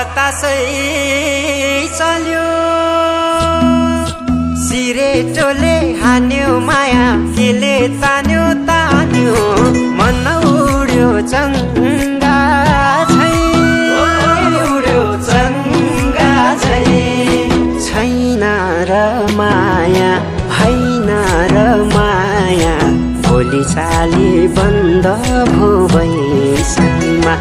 बतासै चल्यो सिरेटोले हान्यो माया केले तान्यो तान्यो मन उड्यो चङ्गा झै उड्यो चङ्गा झै छैन र माया हैन र माया भोलि चाली बन्द भो बैसमा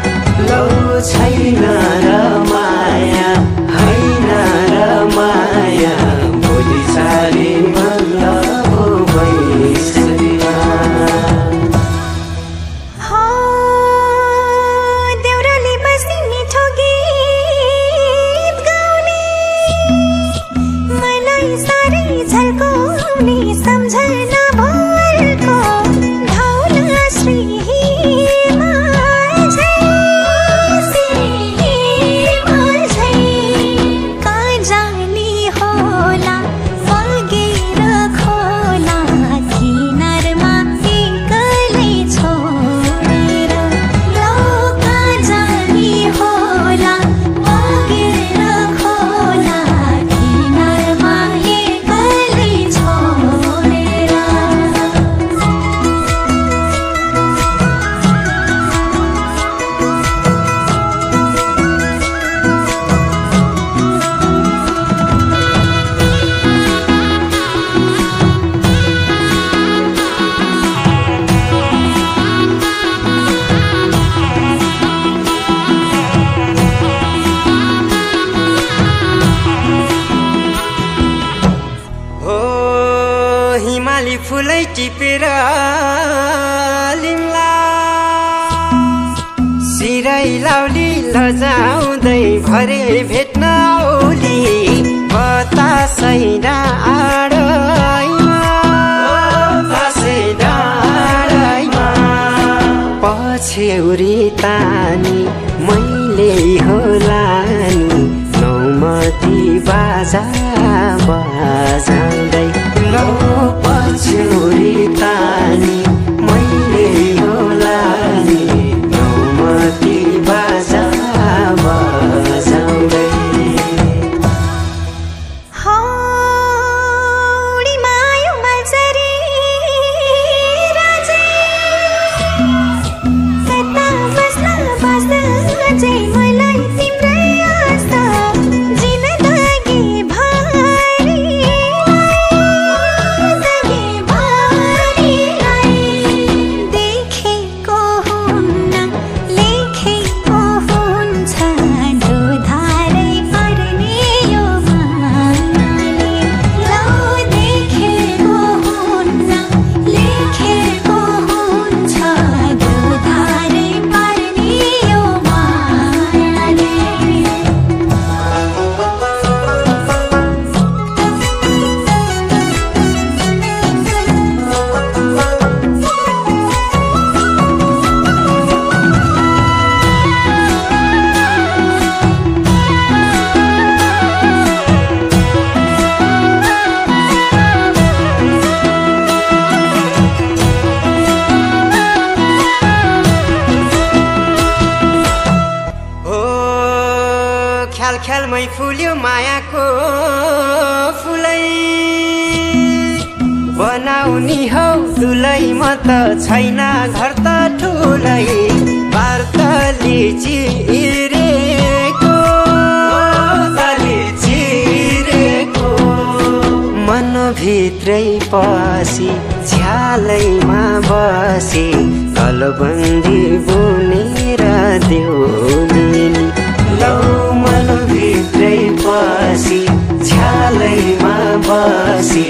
लौ छैन र माया हैन र माया भोलि चाली बन्द भो बैसमा देउराली बस्ने मिठो गीत गाउने मलाई साह्रै झल्काउने सम्झना भरको ढौला श्री फुलै टिपेर लिम्ला सिरै लाउली लजाउँदै भरे भेट्न औली बतासै डाँडैमा पछ्यौरी तानी मैले होला नि नौमती बाजा बजाउँदै लौ पछ्यौरी तानी मैले होला नि नौमती बाजा बजाउँदै हौडी मायो मल्चरी राजे कता बस्ला बस्दा अझै मलाई तिम्रै आशा जिन्दगी ख्यालमै फुल्यो मायाको फुलै बनाउनी हौ दुलै म त छैन घर त ठुलै वार्ताले चिरेको मनभित्रै पसी झ्यालैमा बसी कलबन्दी बुनेर देउनी लौ मनभित्रै पसी झ्यालैमा बसी